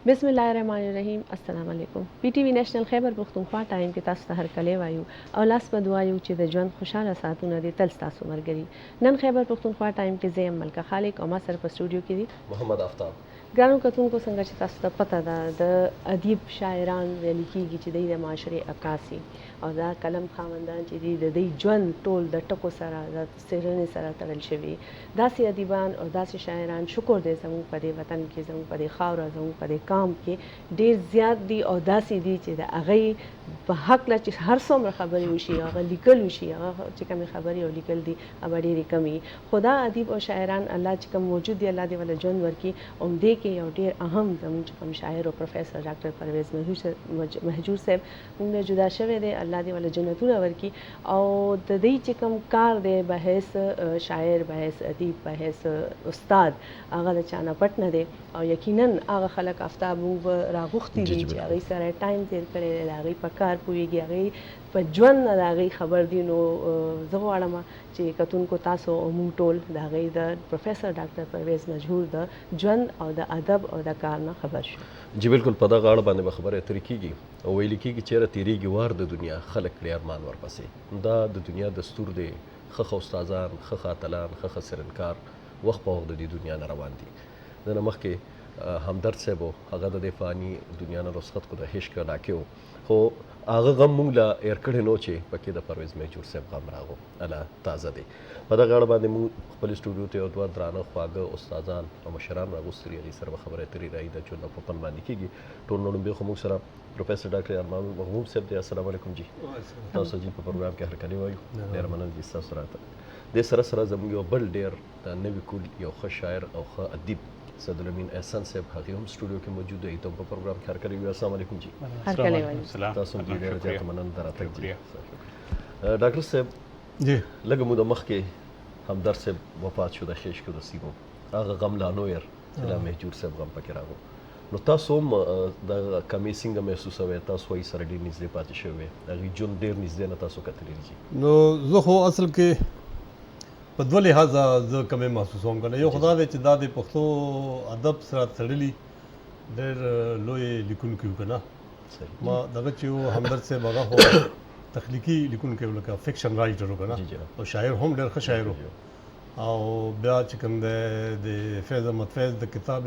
بسم الله الرحمن الرحیم. السلام علیکم. پی ټی وی نېشنل خیبر پښتونخوا ټایم کې تاسو ته هرکلی وایو او لاس په دعا یو چې د ژوند خوشاله ساعتونه دې تل ستاسو ملګري. نن خیبر پښتونخوا ټایم کې زه یم ملکه خالق او ما سره په سټوډیو کې دي محمد آفتاب. ګرانو کتونکو، څنګه چې تاسو ته پته ده، د ادیب شاعران ویل کېږي چې دوی د معاشرې عکاسي او دا قلم خاوندان چې دي، د دوی ژوند ټول د ټکو سره، د څېړنې سره تړل شوي. داسې ادیبان او داسې شاعران، شکر دی، زموږ په دې وطن کې، زموږ په دې خاوره، زموږ په دې قام کې ډېر زیات دي او داسې دي چې د هغوی په هکله چې هر څومره خبرې وشي، هغه لیکل وشي، هغه چې کومې خبرې او لیکل دي، هغه ډېرې کمې. خو دا ادیب او شاعران الله چې کوم موجود دي، الله دې وله ژوند ورکړي. همدې کې یو ډېر اهم زموږ چې کوم شاعر او پروفیسر ډاکټر پرویز مهجور صاحب موږ نه جدا شوی دی. الله دې وله جنتونه ورکړي. او د دې چې کوم کار دی به حیث شاعر، به حیث ادیب، به حیث استاد، هغه د چا نه پټ نه دی. او یقینا هغه خلک، آفتاب، موږ راغوښتي دي چې هغوی سره ټایم تیر کړی دی، د هغوی په کار پوهېږي، هغوی په ژوند نه د هغوی خبر دي. نو زه غواړم چې کتونکو تاسو او موږ ټول د هغوی، د پروفیسر ډاکټر پرویز مجهور د ژوند او د ادب او د کار نه خبر شو. جی بالکل، په دغه اړه باندې به خبرې اترې کېږي او ویل کېږي چې تېرېږي وار د دنیا، خلک کړي ارمان ورپسې. دا د دنیا دستور دی. ښه ښه استادان، ښه ښه اتلان، ښه ښه څېړنکار وخت په وخت د دې دنیا نه روان دي. د نه مخکې همدرد صاحب و، هغه د دې فاني دنیا نه رخصت کو، د هشک علاقې و، خو هغه غم مونږ لا هېر کړی نو چې پکې د پرویز مهجور صاحب غم راغو، الا تازه دی. په دغه اړه باندې مونږ خپل سټوډیو ته یو دوه درانه خواږه استادان او مشران راغوستي، هغوی سره به خبرې اترې راځي د ژوند په پن باندې کېږي. ټول نو لومبی خو موږ سره پروفیسر ډاکټر ارمان مغموم صاحب دی. السلام علیکم جی، تاسو جی په پروګرام کې هرکلی وایو، ډېر مننه جی تاسو راته. د سره سره زموږ یو بل ډېر د نوي کول یو ښه شاعر او ښه ادیب سعدالامین احسان صاحب، هغه هم سټوډیو کې موجود دی، ته په پروګرام کې هرکلی وایو. السلام علیکم جی. هرکلی وایو. تاسو هم ډېر زیاته مننه د راتګ جی. ډاکټر صاحب جی، لږه موده مخکې همدرد صاحب وفات شو، د خېشکو د سیمو هغه غم لا نو ير چې لا مهجور صاحب غم پکې راغو. نو تاسو هم د کمی څنګه محسوسوئ؟ تاسو یې سره ډېر نږدې پاتې شوی، هغې ژوند ډېر نږدې نه تاسو کتلی دي. نو زه خو اصل کې په دوه لحاظه زه کمی محسوسوم کنه. یو خو دا دی چې دا د پښتو ادب سره تړلي ډېر لوی لیکونکي وو کنه. ما دغه چې همدرد صاحب، هغه خو تخلیقي لیکونکی و، لکه fiction writer و کنه، او شاعر هم ډېر ښه شاعر و. او بیا چې کوم دی، د فیض احمد فیض د کتاب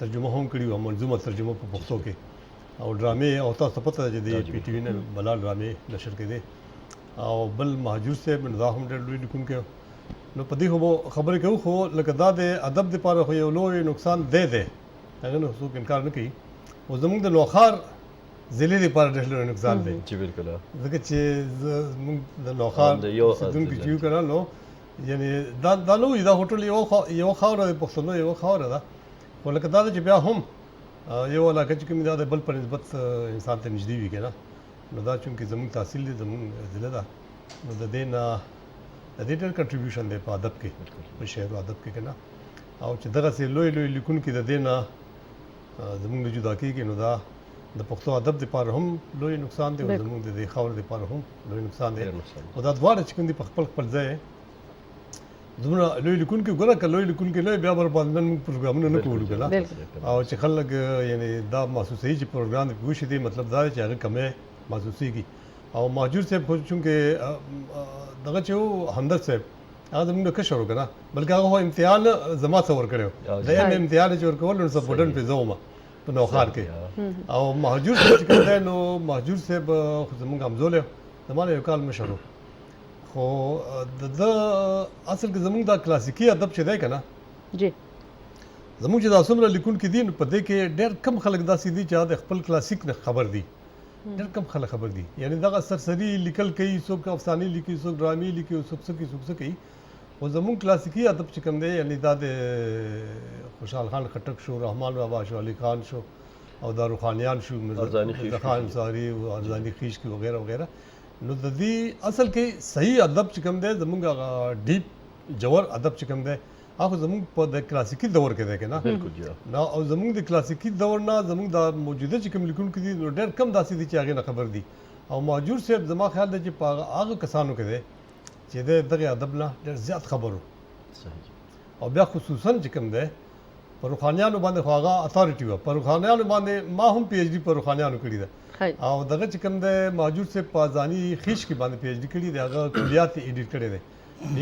ترجمه هم کړې وه، منظومه ترجمه په پښتو کې، او ډرامې، او تاسو ته پته ده چې د پي ټي وي نه بلا ډرامې نشر کېدې. او بل مهجور صاحب، نو دا هم ډېر لوی لیکونکی. نو په دې خو به خبرې کوو، خو لکه دا د ادب دپاره خو یو لوی نقصان دی، هغه نه څوک انکار نه کوي. او زموږ د نوښار ضلعې دپاره ډېر لوی نقصان دی. جی بالکل. ځکه چې زموږ د نوښار اوسېدونکي چې یو که نه، نو یعنی دا نه وایي، دا خو ټول یوه خاوره د پښتنو یوه خاوره ده، خو لکه دا ده چې بیا هم یو علاقه چې کوم دا د بل په نسبت انسان ته نږدې وي که نه. نو دا چونکې زموږ تحصیل دی، زموږ ضلع ده، نو د دې نه د دې ډېر contribution دی په ادب کې، په شعر او ادب کې که نه. او چې دغسې لوی لوی لیکونکي د دې نه زموږ نه جدا کېږي، نو دا د پښتو ادب دپاره هم لوی نقصان دی او زموږ د دې خاورې دپاره هم لوی نقصان دی. او دا دواړه چې کوم دي، په خپل خپل ځای دومره لوی لیکونکي. ګوره، که لوی لیکونکي نه بیا به باندې نن موږ پروګرامونه نه کولو که نه. او چې خلک یعنی دا محسوسوي چې پروګرام دې وشي دی، مطلب دا دی چې هغه کمی محسوسېږي. او مهجور صاحب خو چونکې دغه چې و، همدرد صاحب هغه زموږ نه کشر و که نه، بلکې هغه خو امتحان زما څه ورکړی و، د ایم امتحان چې ورکول، نو سپورټن پې زه وم په نوښار کې. او مهجور صاحب چې کوم دی، نو مهجور صاحب خو زموږ همزولی، زما نه یو کال مشر و. خو د ده اصل کې زموږ دا کلاسیکي ادب چې دی که نه، زموږ چې دا څومره لیکونکي دي، نو په دې کې ډېر کم خلک داسې دي چې د خپل کلاسیک نه خبر دي. ډېر کم خلک خبر دي. یعنی دغه سرسري لیکل کوي، څوک افسانې لیکي، څوک ډرامې لیکي، څوک څه کوي، څوک څه کوي. خو زموږ کلاسیکي ادب چې کوم دی، یعنی دا د خوشحال خان خټک شو، رحمان بابا شو، علي خان شو، او دا روښانیان شو، ارزاني مرزا خان انصاري، ارزاني خیشکي وغیره وغیره، نو د دې اصل کې صحیح ادب چې کوم دی، زموږ هغه deep ژور ادب چې کوم دی، هغه زموږ په د کلاسیکي دور کې دی که نه. بالکل جی. نو او زموږ د کلاسیکي دور نه زموږ د موجوده چې کوم لیکونکي دي، نو ډېر کم داسې دي چې هغې نه خبر دي. او مهجور صاحب زما خیال دی چې په هغه کسانو کې دی چې دی دغه ادب نه ډېر زیات خبر و. او بیا خصوصا چې کوم دی، په روښانیانو باندې خو هغه اتارټي وه. په روښانیانو باندې ما هم پی ایچ ډي په روښانیانو کړې ده. او دغه چې کوم دی مهجور صاحب په ارزاني خیش کې باندې پی ایچ ډي کړې دی، هغه کلیات یې ایډیټ کړی دی.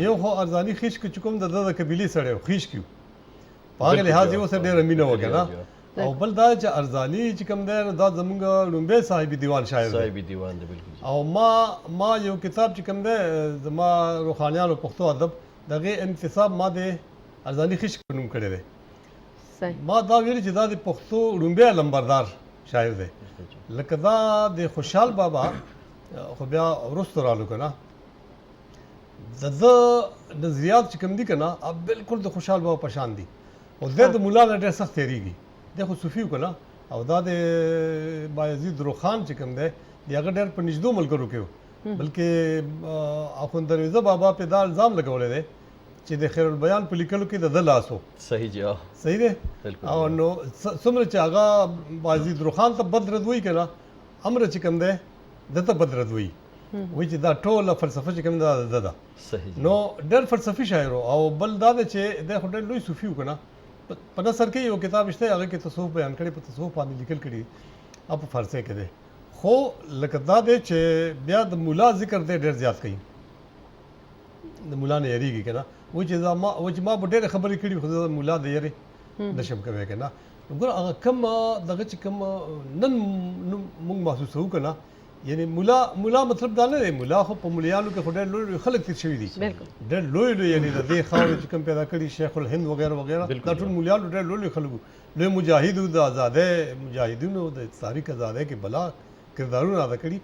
یو خو ارزاني خیش کې چې کوم د ده د قبیلې سړی و، خیش کې و، په هغه لحاظ یې ورسره ډېره مینه وه که نه. او بل دا چې ارزاني چې کوم دی نو دا زمونږ ړومبی صاحب دیوان شاعر دی. صاحب دیوان دی بالکل. او ما یو کتاب چې کوم دی زما روښانیانو پښتو ادب، د هغې انتصاب ما د ارزاني خیش په نوم کړی دی. ما دا ویل چې دا د پښتو ړومبی لمبردار شاعر دی. لکه دا د خوشحال بابا خو بیا وروسته رالو که نه، د ده نظریات چې کوم دي که نه بالکل د خوشحال بابا په شان دي. او دی د مولا نه ډېر سخت تېرېږي، دی خو صوفي و که نه. او دا د بایزید روښان چې کوم دی د هغه ډېر په نږدو ملګرو کې و، بلکې اخوند درویزه بابا پې دا الزام لګولی دی چې د خیر البیان په لیکلو کې د ده لاس و. صحیح جی، صحیح دی. او نو څومره چې هغه بایزید روښان ته بد رد وایي که نه، امر چې کوم دی ده ته بد رد وایي، وایي چې دا ټوله فلسفه چې کوم ده دا د ده ده. نو ډېر فلسفي شاعر و. او بل دا دی چې دی خو ډېر لوی صوفي و که نه. په نثر کې یو کتاب شته، هغه کې تصوف بیان کړی، په تصوف باندې لیکل کړي او په فارسۍ کې دی. خو لکه دا دی چې بیا د مولا ذکر دی ډېر زیات کوي، د مولا نه یریږي که نه. وایي چې ما به ډېرې خبرې کړي خو زه د مولا د یرې نشم کوی که نه. نو ګوره هغه کوم دغه چې کوم نن موږ محسوسوو که نه، یعنی مولا مطلب دا نه دی، مولا خو په مولیانو کې خو ډېر لوی لوی خلک تېر شوي دي، ډېر لوی لوی، یعنی د دې خاورې چې کوم پیدا کړي شیخ الهند وغیره وغیره، دا ټول مولیانو ډېر لوی لوی خلک وو، لوی مجاهد وو، د ازادۍ مجاهدینو د تحریک ازادۍ کې بلا کردارونه ادا کړي.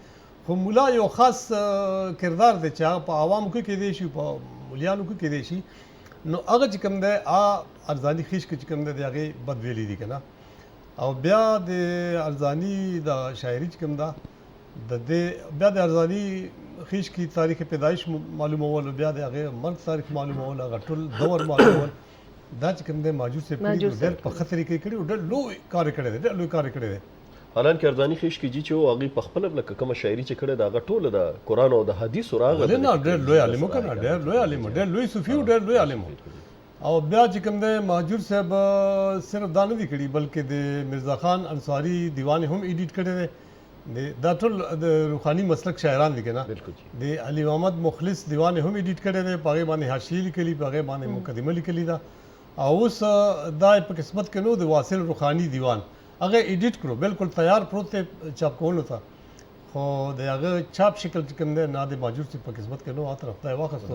خو مولا یو خاص کردار دی چې هغه په عوامو کې کېدی شي، په مولیانو کې کېدی شي. نو هغه چې کوم دی ارزاني خیش کې چې کوم دی د هغې بد ویلي دي که نه. او بیا د ارزاني د شاعري چې کوم ده د دې بیا د ارزاني خیش کې تاریخ پیدایش معلومول، بیا د هغې مرګ تاریخ معلومول، هغه ټول دور معلومول، دا چې کوم دی ماجور صاحب کړي، ډېر په ښه طریقې کړي او ډېر لوی کار یې کړی دی، ډېر لوی کار یې کړی دی. حالانکه ارزاني خیش کې جی چې و هغې په خپله لکه کومه شاعري چې کړې ده هغه ټوله د قرآن او د حدیثو راغله. ولې نه، ډېر لوی عالم و که نه، ډېر لوی عالم و، ډېر لوی صوفي و، ډېر لوی عالم و. او بیا چې کوم دی مهجور صاحب صرف دا نه دی کړي، بلکې د میرزا خان انصاري دیوان هم ایډیټ کړی دی. دا ټول د روحاني مسلک شاعران دي که نه. د علي محمد مخلص دیوان هم ایډیټ کړی دی، په هغې باندې حاشیې لیکلي، په هغې باندې مقدمه لیکلې ده. او اوس دا په قسمت کې نو د واصل روحاني دیوان هغه ایډیټ کړو، بالکل تیار پروت دی چاپ کولو ته، خو د هغه چاپ شکل چې کوم دی نه د ماجور صاحب په قسمت کې نو، هغه طرف ته یې واخیستو.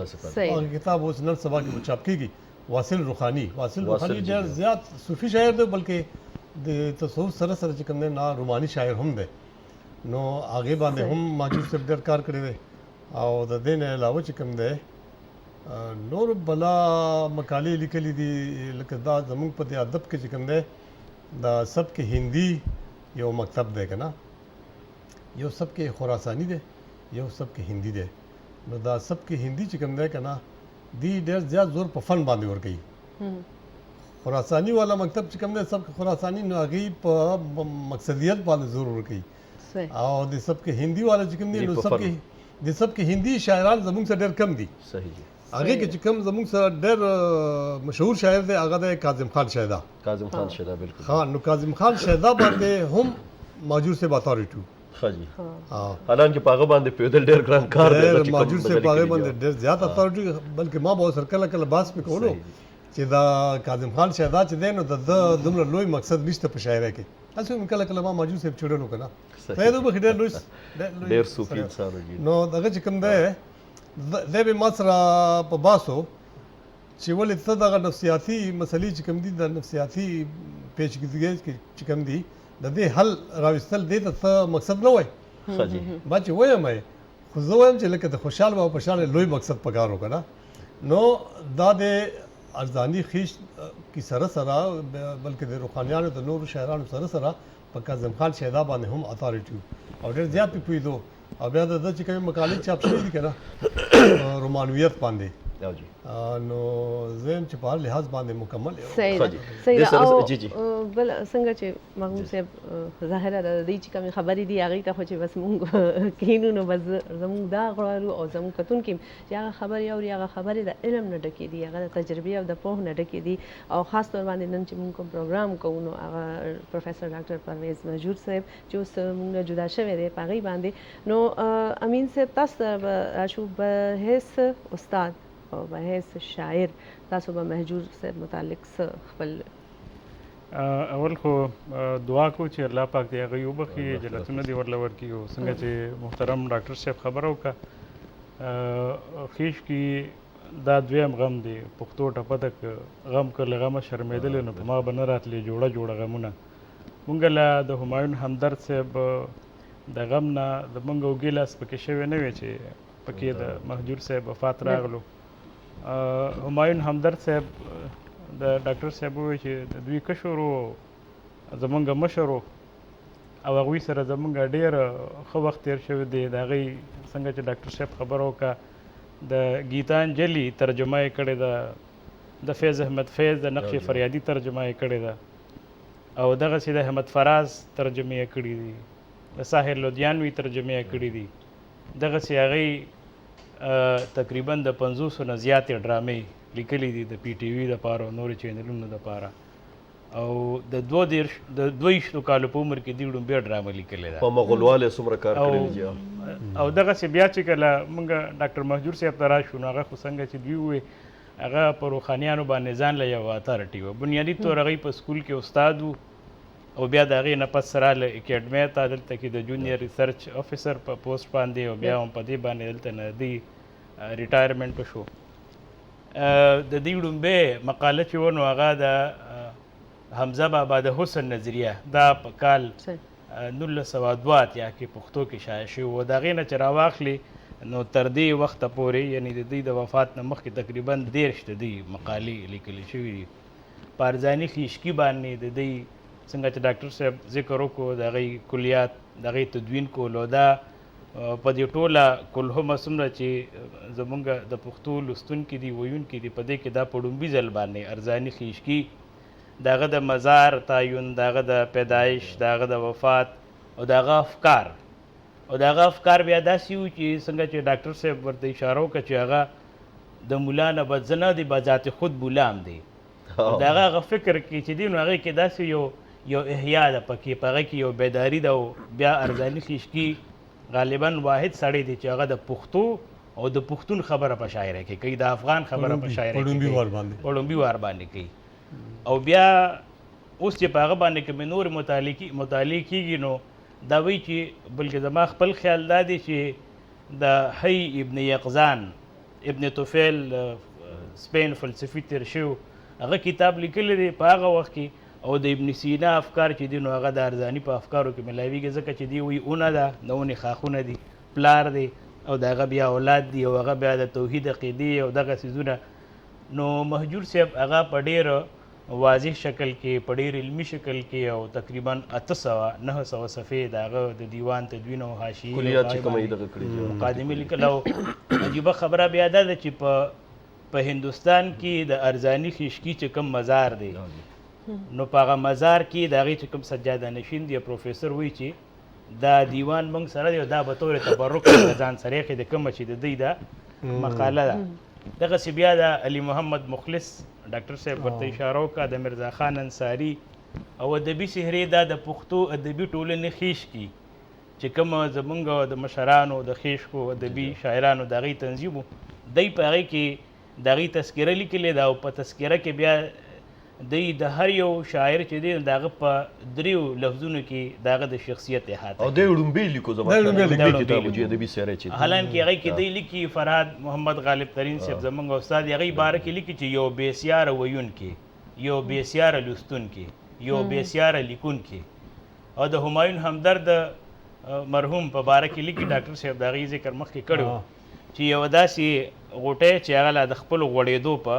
هغه کتاب اوس نن سبا کې به چاپ کېږي. واصل روحاني، واصل روحاني ډېر زیات صوفي شاعر دی، بلکې د تصوف سره سره چې کوم دی نه روماني شاعر هم دی. نو هغې باندې هم ماجور صاحب ډېر کار کړی دی. او د دې نه علاوه چې کوم دی نور بلا مقالې لیکلې دي، لکه دا زموږ په دې ادب کې چې کوم دی دا سبک هندي یو مکتب دی که نه، یو سبک خراساني دی، یو سبک هندي دی. نو دا سبک هندي چې کوم دی که نه دی ډېر زیات زور په فن باندې ورکوي. خراساني والا مکتب چې کوم دی سبک خراساني، نو هغې په مقصدیت باندې زور ورکوي. او د سبک هندي والا چې کوم دی نو د سبک هندي شاعران زموږ سره ډېر کم دي. هغې کې چې کوم زموږ سره ډېر مشهور شاعر دی هغه دی کاظم خان شیدا. کاظم خان شیدا بالکل. ها، نو کاظم خان شیدا باندې هم ماجور صاحب اتارټي و. ښه جی، حالانکه په هغه باندې پوهېدل ډېر ګران کار دی. ماجور صاحب په هغې باندې ډېر زیات اتارټي، بلکې ما به ورسره کله کله بحث پرې کولو چې دا کاظم خان شیدا چې دی نو د ده دومره لوی مقصد نشته په شاعرۍ کې. هسې هم کله کله ما ماجور صاحب چړلو که نه، خدای دې وبخښي، ډېر لوی ډېر صوفي انسان و. نو دغه چې کوم دی دی به ما سره په بحث و چې ولې ته دغه نفسیاتي مسلې چې کوم دي، د نفسیاتي پیچیدګۍ چې کوم دي د دې حل راوستل دې ته ته مقصد نه وایې. ما چې وایم یې، خو زه وایم چې لکه د خوشحال بابا په شان لوی مقصد پکار و که نه. نو دا د ارزاني خیش کی سره سره، بلکې د روحانیانو د نورو شاعرانو سره سره په کاظم خان شیدا باندې هم اتارټي و او ډېر زیات پرې پوهېدو. او بیا د ده چې کومې مقالې چاپ شوې دي که نه رومانویت باندې، جی. نو زه یم چې په هر لحاظ باندې مکمل یم. صحیح ښه ده، جی. صحیح دې ده. سره او جی جی. بل څنګه چې مغمور صاحب، ظاهره ده د دې چې کومې خبرې دي هغې ته خو چې بس مونږ کښېنو نو بس زمونږ دا غواړو او زمونږ کتونکي چې هغه خبرې اوري، هغه خبرې د علم نه ډکې دي، هغه د تجربې او د پوه نه ډکې دي. او خاص طور باندې نن چې مونږ کوم پروګرام کوو نو هغه پروفیسور ډاکټر پرویز مهجور صاحب چې اوس مونږ نه جدا شوی دی په هغې باندې. نو امین صاحب، تاسو ته به راشو، به حیث استاد او به حیث شاعر تاسو به مهجور صاحب متعلق څه خپل؟ اول خو دعا کو چې الله پاک دې هغوی وبخښي، جنتونه دې ورله ورکړي. او څنګه چې محترم ډاکټر صاحب خبره وکړه، خیش کې دا دویم غم دی. پښتو ټپه ده، که غم که له غمه شرمېدلی نو په ما به نه راتلې جوړه جوړه غمونه. مونږ له د همایون همدرد صاحب د غم نه د مونږ اوږې لاس پکې شوی نه وی چې پکې د مهجور صاحب وفات راغلو. همایون همدرد صاحب، د ډاکټر صاحب وویل چې د دوی کشر و، زمونږ مشر و، او هغوی سره زمونږ ډېر ښه وخت تېر شوی دی. د هغوی څنګه چې ډاکټر صاحب خبره وکړه، د ګیتانجلي ترجمه یې کړې ده، د فیض احمد فیض د نقش فریادي ترجمه یې کړې ده، او دغسې د احمد فراز ترجمې یې کړې دي، د ساحر لودیانوي ترجمې یې کړې دي. دغسې هغوی تقریبا د 50 نه زیاتې ډرامې لیکلې دي د پي ټي وي دپاره او نورو چینلونو دپاره. او د 32، د 22 کالو په عمر کې دوی ړومبۍ ډرامه لیکلې ده. په مغولواله څومره کار کړی دی. او دغسې بیا چې کله موږ ډاکټر مهجور صاحب ته راشو نو هغه خو څنګه چې دوی وویل، هغه په روښانیانو باندې ځان له یوه اتارټي وه. بنیادي طور هغوی په سکول کې استاد وو، او بیا د هغې نه پس راله اکیډمۍ ته، دلته کې د جونیئر ریسرچ افیسر په پوسټ باندې، او بیا هم په دې باندې دلته نه دی ریټایرمنټ وشو. د دې ړومبۍ مقاله چې و نو هغه د حمزه بابا د حسن نظریه، دا په کال 1982 کې پښتو کې شایع شوی و. د هغې نه چې راواخلي نو تر دې وخته پورې، یعنی د دوی د وفات نه مخکې، تقریبا 30 د دوی مقالې لیکل شوې دي. په ارزاني خیشکي باندې د دوی، څنګه چې ډاکټر صاحب ذکر وکړو، د هغې کلیات د هغې تدوین کولو، دا په دې ټوله کلهمه څومره چې زمونږ د پښتو لوستونکي دي، ویونکي دي، په دې کې دا په ړومبي ځل باندې ارزاني خیشکي د هغه د مزار تعین، د هغه د پیدایش، د هغه د وفات او د هغه افکار. او د هغه افکار بیا داسې وو چې څنګه چې ډاکټر صاحب ورته اشاره وکړه چې هغه د مولا نه به ځه نه دی، بذات خود مولا هم دی. د هغه هغه فکر کې چې دی نو هغې کې داسې یو احیا ده پکې، په هغه کې یو بیداري ده. او بیا ارزاني خیشکي غالبا واحد سړی دی چې هغه د پښتو او د پښتون خبره په شاعرۍ کې کوي، د افغان خبره په شاعرۍ کې په ړومبي کوي، وار باندې، په ړومبي وار باندې کوي. او بیا اوس چې په هغه باندې کومې نورې مطالعې کېږي نو دا وایي چې، بلکې زما خپل خیال دا دی چې د حی ابن یقظان، ابن طفیل سپین فلسفي تېر شوی، هغه کتاب لیکلی دی په هغه وخت کې. او د ابن سینا افکار چې دي نو هغه د ارزاني په افکارو کې ملاویږي، ځکه چې دی وایي اونه ده، د اونې ښاخونه دي، پلار دی او د هغه بیا اولاد دی، او هغه بیا د توحید عقیدې او دغه څیزونه. نو مهجور صاحب هغه په ډېر واضح شکل کې، په ډېر علمي شکل کې، او تقریبا 800 900 صفحې د هغه د دیوان تدوین او حاشیې او کلیات چې هغې کومه یې باندې دغه کړي دي. مقدمې لیکل. او عجیبه خبره بیا دا ده چې په هندوستان کې د ارزاني خیشکي چې کوم مزار دی، نو په هغه مزار کې د هغې چې کوم سجاده نشین دی، پروفیسور وایي چې دا دیوان موږ سره دی او دا به طور تبرک د ځان سره ایښی د کومه چې د دوی دا مقاله ده. دغسې بیا د علي محمد مخلص، ډاکټر صاحب ورته اشاره وکړه، د مرزا خان انصاري او ادبي څهرې، دا د پښتو ادبي ټولنې خیشکي چې کوم زمونږ د مشرانو د خیشکو ادبي شاعرانو د هغې تنظیم و، دی په هغې کې د هغې تذکره لیکلې ده. او په تذکره کې بیا دی د هر یو شاعر چې دی د هغه په دریو لفظونو کې د هغه د شخصیت احاطه او دی ړومبی لیکو، زما دی خیال ړومبی دی لیکو. ړومبی کتاب چې ادبي څهره چې دی. حالانکه هغې کې دی لیکي، فرهاد محمد غالب ترین صاحب زمونږ استاد هغې باره کې لیکي چې یو بېسیاره ویونکی، یو بېسیاره لوستونکی، یو بېسیاره لیکونکی. او د همایون همدرد مرحوم په باره کې لیکي، ډاکټر صاحب د هغې ذکر مخکې کړی و، چې یوه داسې غوټۍ چې هغه لا د خپلو غوړېدو په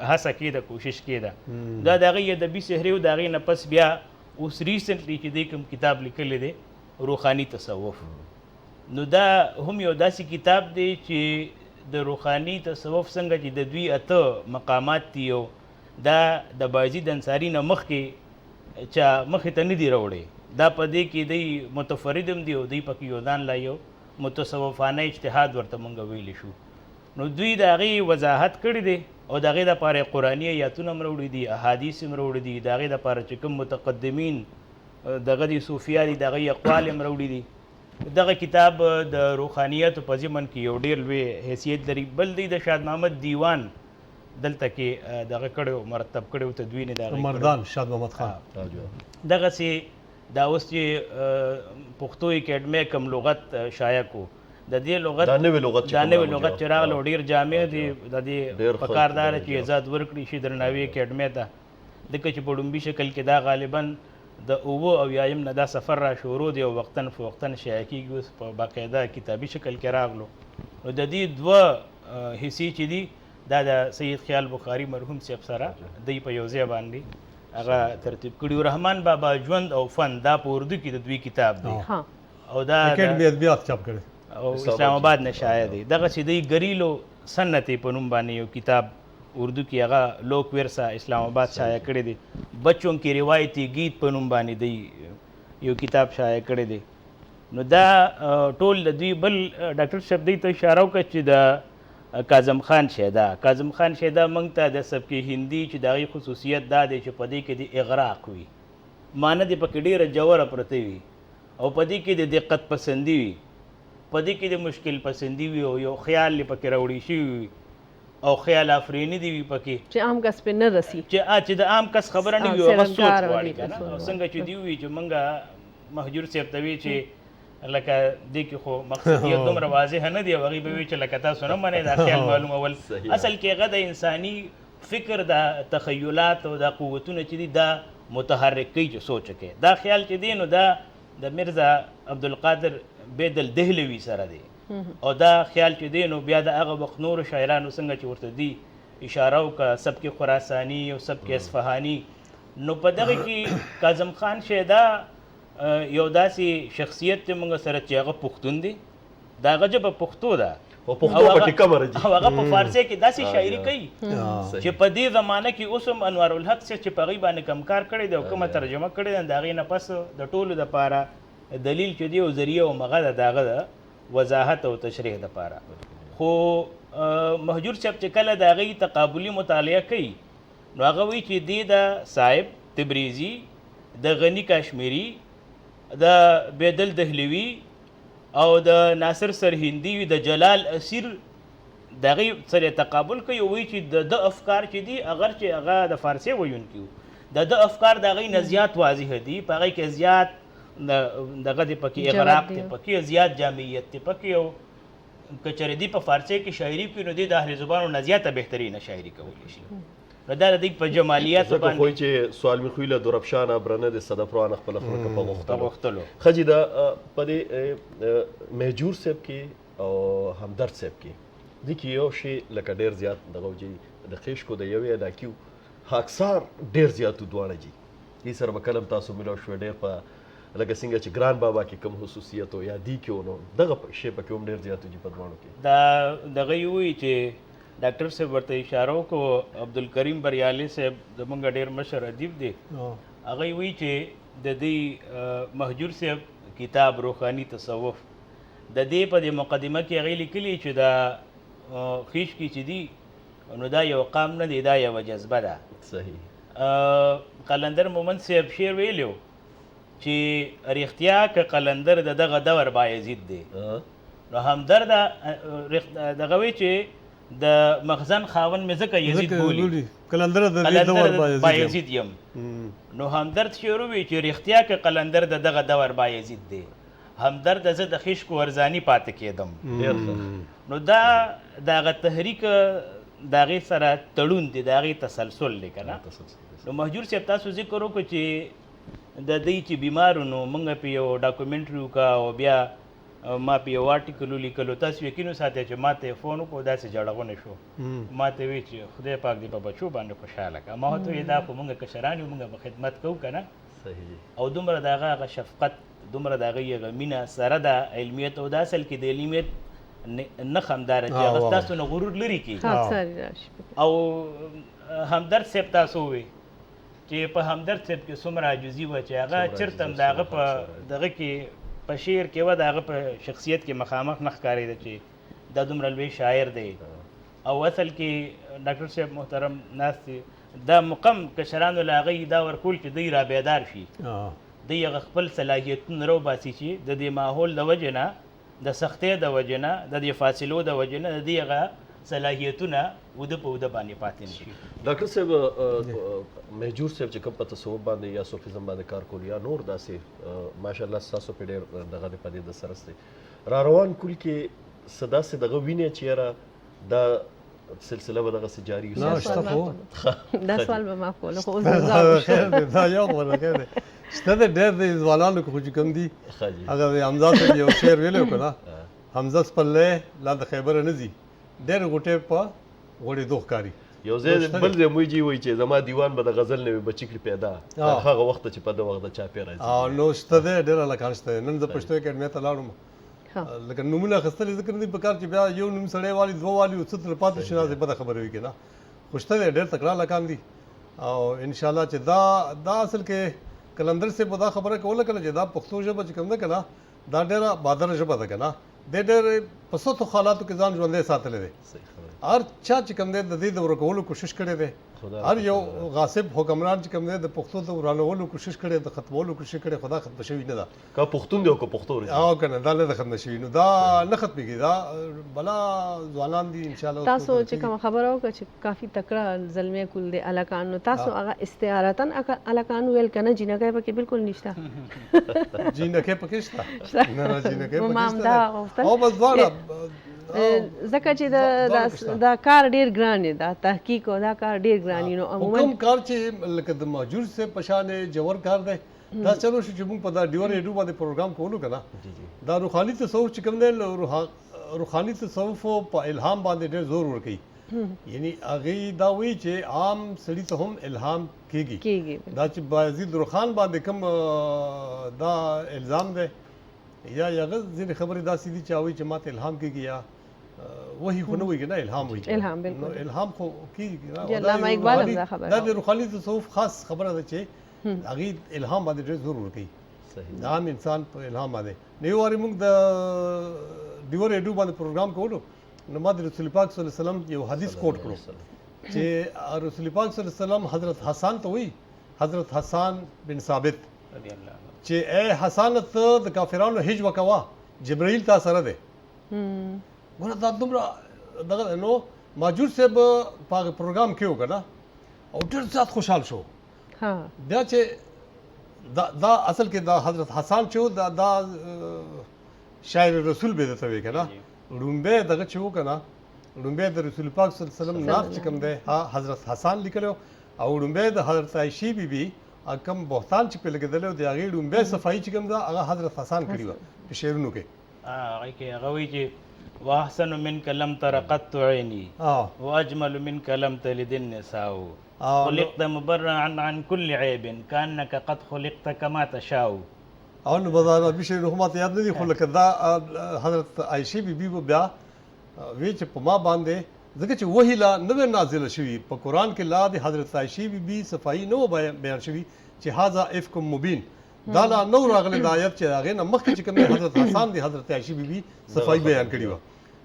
هڅه کې ده، کوشش کې ده. دا د هغې ادبي څهرې او د هغې نه پس بیا اوس ریسنټلی چې دی کوم کتاب لیکلی دی، روحاني تصوف، نو دا هم یو داسې کتاب دی چې د روحاني تصوف څنګه چې د دوی اته مقامات دي، او دا د بایزید انصاري نه مخکې چا مخې ته نه دي راوړي، دا په دې کې دی متفرد هم دي او دوی پکې یو ځان لا یو متصوفانه اجتهاد ورته مونږ ویلی شو. نو دوی د هغې وضاحت کړی دی او د هغې دپاره یې قرآني ایاتونه هم راوړي دي، احادیث هم راوړي دي، د هغې دپاره چې کوم متقدمین دغه دي صوفیا دي د هغې اقوال هم راوړي دي. دغه کتاب د روحانیاتو په ضمن کې یو ډیر لوی حیثیت لري. بل دی د شاد محمد دیوان دلته کې دغه کړی، مرتب کړی، تدوین یې د هغې کړی. مردان شاد محمد خان. دغسې دا اوس چې پښتو اکیډمۍ کوم لغت شایع کو، د دې لغت دا نوی لغت دا نوی لغت چې راغلی ډېر جامع دی، د دې په کار دا ده چې اعزاز ورکړي شي درناوي اکیډمۍ ته، ځکه چې په ړومبي شکل کې دا غالبا د 77 نه دا سفر را شروع دی او وقتاً فوقتاً شایع کېږي، اوس په باقاعده کتابي شکل کې راغلو. نو د دې دوه حصې چې دي دا د سید خیال بخاري مرحوم صاحب سره دی په یو ځای باندې هغه ترتیب کړي. رحمان بابا ژوند او فن دا په اردو کې د دوی کتاب دی او دا اکیډمي ادبیات چاپ کړی او اسلام آباد نه شایع دی. دغسې دی ګریلو سنتې په نوم باندې یو کتاب اردو کې هغه لوک ورثه اسلام آباد شایع کړی دی. بچوں کې روایتي گیت په نوم باندې دی یو کتاب شایع کړی دی. نو دا ټول د دوی بل ډاکټر صاحب دی ته اشاره وکړه چې د کاظم خان شیدا، کاظم خان شیدا موږ ته د سبک هندي چې د هغې خصوصیت دا دی چې په دې کې د اغراق وي، معنی دې پکې ډېره ژوره پرته وي او په دې کې د دقت پسندي وي، په دې کې د مشکل پسندي وي او یو خیال یې پکې راوړی شوی وي او خیال آفریني دې وي پکې چې عام کس پې نه رسي، چې د عام کس خبره نه وي، هغه سوچ غواړي که نه. او څنګه چې دی وي چې موږ مهجور صاحب ته وي چې لکه دې کې خو مقصدیت دومره واضح نه دی، او هغې به وي چې لکه تاسو نه منئ دا خیال معلومول. اصل کې هغه د انساني فکر د تخیلات او دا قوتونه چې دي دا متحرک کوي چې سوچ کوي. دا خیال چې دی نو دا د مرزا عبدالقادر بیدل دهلوي سره دی، او دا خیال چې دی نو بیا د هغه وخت نورو شاعرانو څنګه چې ورته دی اشاره وکړه، سبک خراساني او سبک اصفهاني. نو په دغه کې کاظم خان شیدا یو داسې شخصیت دی موږ سره چې هغه پښتون دی، د هغه ژبه پښتو ده او پښتو پکې کمه راځي، او هغه په فارسي کې داسې شاعري کوي چې په دې زمانه کې اوس هم انوارالحق صاحب چې په هغې باندې کوم کار کړی دی او کومه ترجمه کړې ده، د هغې نه پس د ټولو دپاره دلیل چې دی او ذریعه او مغه ده د هغه د وضاحت او تشریح دپاره. خو مهجور صاحب چې کله د هغې تقابلي مطالعه کوي نو هغه وایي چې دی د صاحب تبریزي، د غني کاشمیري، د بیدل دهلوي او د ناصر سرهندي، د جلال اسیر د هغې سره تقابل کوي او وایي چې د ده افکار چې دي، اگر چې هغه د فارسي ویونکي وو، د ده افکار د هغې نه زیات واضح دي، په هغې کې زیات دغه دی پکې اغراق دی پکې، زیات جامعیت دی پکې. او که چېرې دی په فارسي کې شاعري کوي نو دی د اهل زبانو نه زیاته بهترینه شاعري کولی شي. نو دا د دوی په جمالیاتو ځکه باندې خو چې سوال مې خوی له درفشانه برنه د صدف روانه خپله خوله که په غوښتلو. په غوښتلو. ښه جي، دا په دې مهجور صاحب کې او همدرد صاحب کې دې کې یو شی لکه ډېر زیات دغه و چې د خېشکو د یوې علاقې وو، خاکسار ډېر زیات وو دواړه جي. دې سره به کله هم تاسو ملاو شوې ډېر په لکه څنګه چې ګران بابا کې کوم خصوصیت و یا دی کې و، نو دغه شی پکې هم ډېر زیات و جي په دواړو کې. دا دغه یې ووایي چې ډاکټر صاحب ورته اشاره وکړو، عبدالکریم بریالي صاحب زمونږ ډېر مشر ادیب دی، هغه یې وایي چې د دې مهجور صاحب کتاب روحاني تصوف د دې په دې مقدمه کې هغې لیکلي چې دا خیشکي چې دي نو دا یو قام نه دی، دا یوه جذبه ده. صحیح. قلندر مومند صاحب شعر ویلی و چې رښتیا که قلندر د دغه دور بایزید دی، نو همدرد دغه وی چې د مخزن خاوند مې ځکه یزید بولي، قلندر د دې دور بایزید یم. نو همدرد شعر ووی چې رښتیا که قلندر د دغه دور بایزید دی، همدرد زه د خیشکو ارزاني پاتې کېدم. نو دا د هغه تحریک د هغې سره تړون دی، د هغې تسلسل دی که نه. نو مهجور صاحب تاسو ذکر وکړو چې د دوی چې بیمار نو موږ په یو ډاکومنټري وکړه او بیا ما په یو آرټیکل ولیکلو. تاسو یقین وساتئ چې ما ته یې فون وکړو، داسې جړغونه شو، ما ته ویې چې خدای پاک دې په بچو باندې خوشحاله کړه. ما ورته وویل دا خو موږ کشران یو، موږ به خدمت کوو که نه. او دومره د هغه هغه شفقت، دومره د هغې هغه مینه سره د علمیت، او د اصل کې د علمیت نښه همدا ده چې هغه ستاسو نه غرور لرې کړي. او همدرد صاحب تاسو ووی چې په همدرد صاحب کې څومره عاجزي وه چې هغه چېرته هم د هغه په دغه کې په شعر کې وه، د هغه په شخصیت کې مخامخ نه ښکارېده چې دا دومره لوی شاعر دی. او اصل کې ډاکټر صاحب محترم ناست دی، دا مقام کشرانو له هغوی دا ورکول چې دوی را بیدار شي، دوی هغه خپل صلاحیتونه راوباسي چې د دې ماحول د وجې نه، د سختۍ د وجې نه، د دې فاصلو د وجې نه د دې هغه صلاحیتونه اوده په اوده باندې پاتې نه شي. ډاکټر صاحب مهجور صاحب چې کوم په تصوف باندې یا صوفیزم باندې کار کول یا نور داسې ماشاءالله ستاسو په ډېر دغه دی په دې دسترس دی، را روان کول کې څه داسې دغه وینې چې یاره دا سلسله به دغسې جاري وي؟ نه شته خو دا سوال به ما کولو خو اوس ځواب خیر دی، دا یو خبره خیر دی شته دی ډېر دی ځوانانو کې خو چې کوم دي هغه د حمزه صاحب یو شعر ویلی و که نه، حمزه سپرلی لا د خیبره نه ځي، ډېرې غوټې په غوړېدو ښکاري. یو ځای بل ځای موی جی وایي چې زما دیوان به د غزل نه وي بچي کړي پیدا تر هغه وخته چې په ده وخت د چاپې راځي. نو شته دی ډېر هلکان شته دی. نن زه پښتو اکاډمۍ ته لاړم، لکه نومونه اخیستل یې ځکه نه دي په کار چې بیا یو نوم سړی والي دوه والي او څه ترې پاتې شي، داسې بده خبره وي که نه، خو شته دی ډېر تکړه هلکان دي. او انشاءالله چې دا دا اصل کې قلندر صاحب به دا خبره کوله که نه چې دا پښتو ژبه چې کوم ده که نه دا ډېره بادره ژبه ده که نه، دی ډېر په سختو حالاتو کې ځان ژوندی ساتلی دی. هر چا چې کوم دی د دې د ورکولو کوشش کړی دی، هر یو غاصب حکمران چې کوم دی د پښتو د ورانولو کوشش کړی، د ختمولو کوشش کړی، خو دا ختمه شوې نه ده. که پښتون دی او که پښتو ورځي او که نه دا نه ده ختمه شوې، نو دا نه ختمېږي. دا بلا ځوانان دي انشاءالله. تاسو چې کومه خبره وکړه چې کافي تکړه زلمی کول دی هلکان، نو تاسو هغه استعارتاً هلکان وویل که نه جینکۍ پکې بالکل نشته؟ جینکۍ پکې شته، نه نه جینکۍ پکې شته او بس دواړه، ځکه چې دا کار ډېر ګران دی، دا تحقیق او دا کار ډېر ګران دی. نو عموماً کوم کار چې لکه د مهجور صاحب په شان ژور کار دی، دا چلو شو چې موږ په دا ډیوه ریډیو باندې پروګرام کولو که نه، دا روحاني تصوف چې کوم دی، روحاني تصوف په الهام باندې ډېر زور ورکوي. یعنی هغې دا وایي چې عام سړي ته هم الهام کېږي. دا چې بایزید روښان باندې کوم دا الزام دی یا هغه ځینې خبرې داسې دي چې هغه وایي چې ماته الهام کېږي، یا وحي خو نه وایي که نه، الهام وایي. الهام بالکل، نو الهام خو کېږي. دا د روحاني تصوف خاص خبره ده چې هغې الهام باندې ډېر زور ورکوي، د عام انسان په الهام باندې. نو یو وارې موږ د ډیوه ریډیو باندې پروګرام کولو، نو ما د رسول پاک صلی الله علیه وسلم یو حدیث کوټ کړو چې رسول پاک صلی الله علیه وسلم حضرت حسن ته وایي، حضرت حسن بن ثابت چې ای حسن ته د کافرانو هج وکوه، جبرائیل تا سره دی. ګوره دا دومره دغه، نو ماجور صاحب په هغه پروګرام کې و که نه، او ډېر زیات خوشحال شو. بیا چې دا اصل کې دا حضرت حسن چې و دا شاعر رسول به درته وایي که نه، ړومبی دغه چې و که نه، ړومبی د رسول پاک صلی الله علیه وسلم نعت چې کوم دی حضرت حسن لیکلی او ړومبی د حضرت عایشې بي بي کوم بهتان چې پرې لګېدلی و د هغې ړومبی صفایي چې کوم ده هغه حضرت حسن کړې وه په شعرونو کې. هغې کې هغه وایي چې واحسن منک لم تر قط عیني واجمل منک لم تلد النساء خلقت مبرعا عن كل عيب كأنك قد خلقت كما تشاء. او نو بس عربي شعرونه خو ماته یاد نه دي، خو لکه دا حضرت عایشې بي بي به بیا وی چې په ما باندې ځکه چې وحي لا نه وه نازله شوي، په قرآن کې لا د حضرت عایشې بي بي صفایي نه وه بیان شوي چې هذا افک مبین، دا لا نه و راغلی دا آیت چې هغې نه مخکې چې کوم دی حضرت حسن د حضرت عایشې بي بي صفایي بیان کړې وه.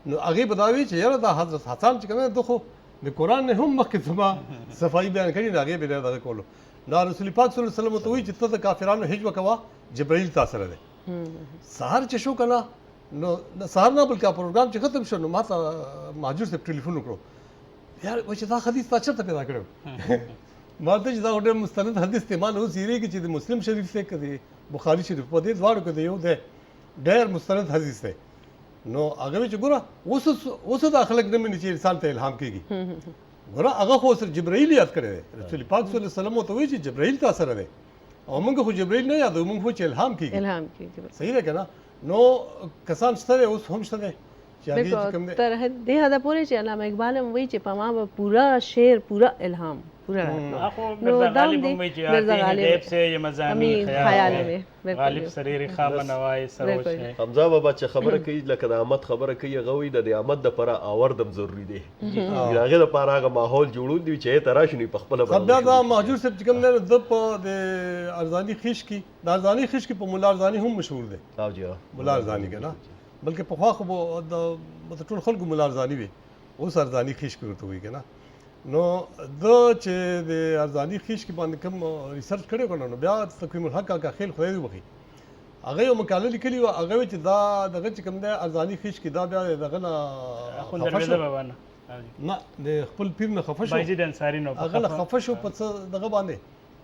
نو هغې به دا وی چې یاره دا حضرت حسن چې کوم دی ده خو د قرآن نه هم مخکې زما صفایي بیان کړي، نو هغې به دغه کولو. نو رسول پاک صلی الله علیه وسلم ورته وایي چې ته د کافرانو هج وکوه، جبرائیل تا سره دی. سهار چې شو که نه، نو سهار نه بلکې پروګرام چې ختم شو، نو ما ته مهاجر صاحب ټلیفون وکړو، یار وایي چې دا حدیث تا چېرته پیدا کړی؟ ما ته چې دا خو ډېر مستند حدیث دی، ما نه اوس هېرېږي چې د مسلم شریف دی که د بخاري شریف، په دې دواړو کې د یو دی، ډېر مستند حدیث دی. نو هغه وایي چې ګوره اوس اوس دا خلک نه مني چې انسان ته الهام کېږي، ګوره هغه خو سره جبرائیل یاد کړی دی، رسول پاک صلی الله علیه وسلم ورته وایي چې جبرائیل تا سره دی، او موږ خو جبرائیل نه یادوو، موږ خو چې الهام کېږي. الهام کېږي، صحیح ده که نه؟ نو کسان شته دی، اوس هم شته دی. چې هغې چې کوم دی تر دې حده پورې چې علامه اقبال هم وایي چې په ما به پوره شعر پوره الهام پوره راتلو. نو دا هم دی مرزا غالب سے یہ مضامین خیال میں غالب سریر خامه نوای سروش ہے. حمزه بابا چې خبره کوي لکه د آمد خبره کوي، هغه وایي د دې آمد دپاره آوردم ضروري دی، د هغې دپاره هغه ماحول جوړول دي چې ته راشي نو په خپله به بیا دا مهجور صاحب چې کوم دی ده په د ارزاني خیش کې، د ارزاني خیش کې په ملا ارزاني هم مشهور دی. ملا ارزاني که نه، بلکې پخوا خو به د ټول خلکو ملا ارزاني وي، اوس ارزاني خیش کې ورته وایي که نه. نو ده چې د ارزاني خیش کې باندې کوم ریسرچ کړی که نه، نو بیا تقویم الحق کاکا خیل خدای دې وبخښي هغه یو مقاله لیکلې وه، هغه وایي چې دا دغه چې کوم دی ارزاني خیش کې دا بیا دغه نه خفه شو، نه د خپل پیر نه خفه شو، هغه نه خفه شو په څه دغه باندې،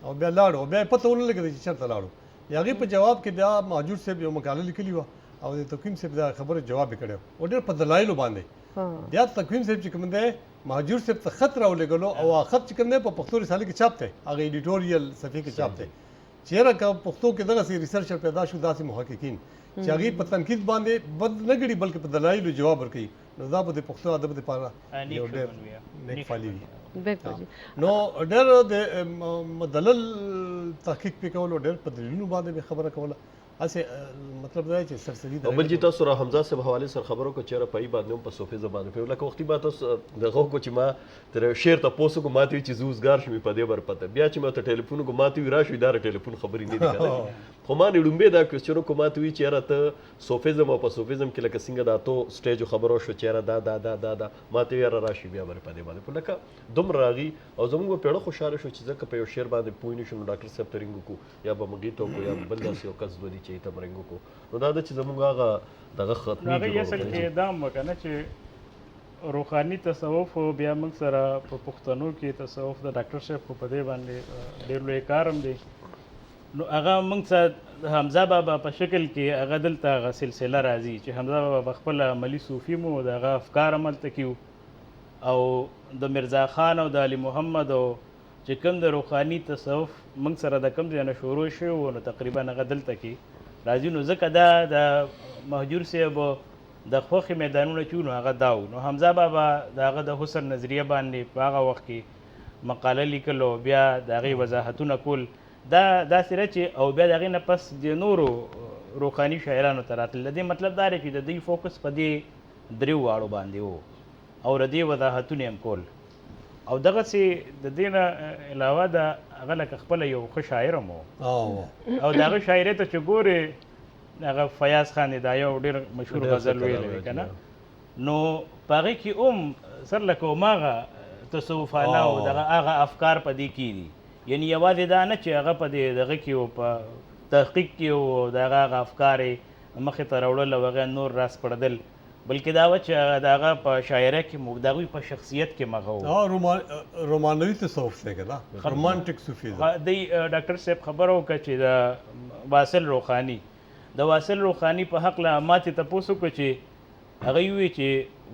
او بیا لاړو، او بیا یې پته ونه لګېده چې چېرته لاړو. د هغې په جواب کې بیا مهجور صاحب یو مقاله لیکلې وه او د تقویم صاحب دا خبره جواب یې کړی او ډېر په دلایلو باندې. بیا تقویم صاحب چې کوم دی مهجور صاحب ته خط راولېږلو او هغه خط چې کوم دی په پښتو رسالې کې چاپ دی، هغه ایډیټوریل صفحې کې چاپ دی چې یاره که پښتو کې دغسې ریسرچر پیدا شو، داسې محققین چې هغې په تنقید باندې بد نه ګڼي بلکې په دلایلو جواب ورکوي، نو دا به د پښتو ادب دپاره یو ډېر نیک فعالي وي. نو ډېر د مدلل تحقیق پې کولو، ډېر په دلیلونو باندې مې خبره کوله، هسې مطلب دا چې سرسري او بل چې تاسو را حمزه صاحب حوالې سره خبرو کو چېرې په ای باندې هم په صوفیزم باندې پوه، لکه وختي ما تاسو دغه وکړو چې ما تر شعر ته پوس وکړو، ما ته وایي چې زه اوزګار شوم په دې بر پته، بیا چې ما ته ټلیفون وکړو ما ته وایي راشو دا ټلیفون خبرې نه دي کنه. خو ما نه ړومبی دا کوېسچن وکړو، ما ته وایي چې یاره ته صوفیزم او په صوفیزم کې لکه څنګه د اتو سټیجو خبرو شو چې یاره دا دا دا دا دا، ما ته وایي یاره راشي بیا بر په دې باندې پوه، لکه دومره راغی او زموږ به پېړه خوشحاله شو چې ځکه په یو شعر باندې پوه نه شو نو ډاکټر صاحب ته رینګ وکړو یا به مغې ته وکړو یا به بل داسې یو کس دوه دي چې ته هم رینګ وکړو. نو دا ده چې زموږ هغه دغه ختمېږي. هغه اصل کې دا هم وکړه چې روحاني تصوف بیا موږ سره په پښتنو کې تصوف د ډاکټر صاحب خو په دې باندې ډېر لوی کار هم دی، نو هغه موږ سره حمزه بابا په شکل کې هغه دلته هغه سلسله راځي چې حمزه بابا په خپله عملي صوفي مو، د هغه افکار هم هلته کې وو، او د مرزا خان او د علي محمد او چې کوم د روحاني تصوف موږ سره د کوم ځای نه شروع شوی و، نو تقریبا هغه دلته کې راځي. نو ځکه دا د مهجور صاحب د خوښې میدانونه چې وو نو هغه دا وو. نو حمزه بابا د هغه د حسن نظریه باندې په هغه وخت کې مقاله لیکل او بیا د هغې وضاحتونه کول، دا داسې ده چې او بیا د هغې نه پس د نورو روحاني شاعرانو ته راتلل. د دې مطلب دا دی چې د دوی فوکس په دې دریو واړو باندې و او د دې وضاحتونه یې هم کول. او دغسې د دې نه علاوه د هغه لکه خپله یو ښه شاعر هم و، او د هغه شاعرۍ ته چې ګورې هغه فیاض خان دی، دا یو ډېر مشهور غزل ویلی دی که نه، نو په هغې کې هم سر لکه هماغه تصوفانه او دغه هغه افکار په دې کې دي، یعنی یوازې دا نه چې هغه په دې دغه کې و، په تحقیق کې و، د هغه هغه افکار یې مخې ته راوړل او هغه نور راسپړدل، بلکې دا وه چې د هغه په شاعرۍ کې مو د هغوی په شخصیت کې مغه و. رومانوي تصوف دی که نه، رومانټیک صوفیزم. دی ډاکټر صاحب خبره وکړه چې د واصل روښاني، د واصل روښاني په هکله ما ترې تپوس وکړو چې هغه یې وویل چې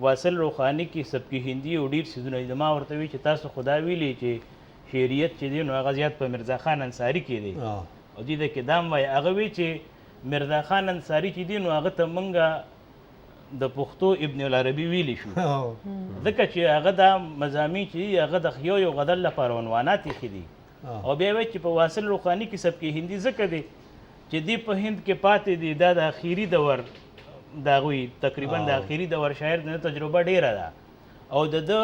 واصل روښاني کې سبک هندي او ډېر څیزونه دي. ما ورته وویل چې تاسو خو دا ویلي چې شعریت چې دی نو هغه زیات په مرزا خان انصاري کې دی، او دې ده کې دا هم وایي. هغه وایي چې مرزا خان انصاري چې دی نو هغه ته مونږ د پښتو ابن العربي ویلی شو، ځکه چې هغه دا مضامین چې دي هغه د یو یو غزل لپاره عنوانات ایښي دي. او بیا وایي چې په واصل روښاني کې سبک هندي ځکه دی چې دی په هند کې پاتې دی، دا د اخیري دور د هغوی تقریبا د اخیري دور شاعر د تجربه ډېره ده، او د ده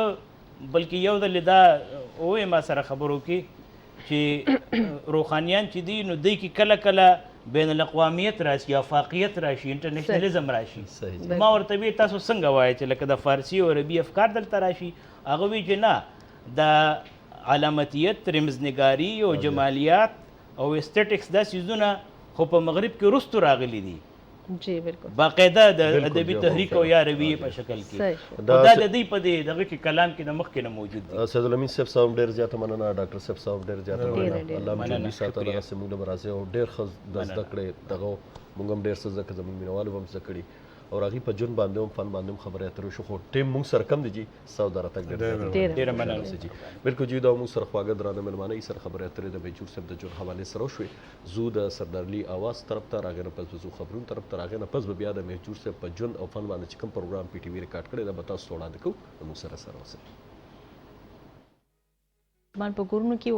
بلکې یو ځل دا ووایي ما سره خبرو کې چې روښانیان چې دي نو دوی کې کله کله بین الاقوامیت راشي، افاقیت راشي، انټرنیشنلیزم راشي. ما ورته وی تاسو څنګه وایئ چې لکه د فارسي او عربي افکار دلته راشي؟ هغه وی چې نه، د علامتیت، رمزنګاري او جمالیات او استټکس دا څیزونه خو په مغرب کې وروستو راغلي دي، جی بالکل، باقاعده د ادبي تحریک او یا رویې په شکل کې. دا د دوی په دې دغه کې کلام کې د مخکې نه موجود دي. سید الامین صاحب صاحب ډېر زیاته مننه، ډاکټر صاحب صاحب ډېر زیاته مننه، الله مو ژوندي ساته، دغسې موږ له به راځي او ډېر ښه د زده کړې دغه موږ هم ډېر څه زده کړه، زموږ مینهوالو به هم زده کړي. او هغوی په ژوند باندې هم فن باندې هم خبرې اترې وشو، خو ټایم موږ سره کم دی جي، ستاسو د راتګ ډېره زیاته ډېره ډېره مننه. جي بالکل جی، دا موږ سره خواږه درانه مېلمانه یې سره خبرې اترې د مهجور صاحب د ژوند حوالې سره وشوې. زو د سردارعلي اواز طرف ته راغې نه پس به ځو خبرونو طرف ته راغې نه پس به بیا د مهجور صاحب په ژوند او فن باندې چې کوم پروګرام پي ټي وي ریکارډ کړی دا به تاسو ته وړاندې کوو. موږ سره سره اوسئ. په کورونو کې.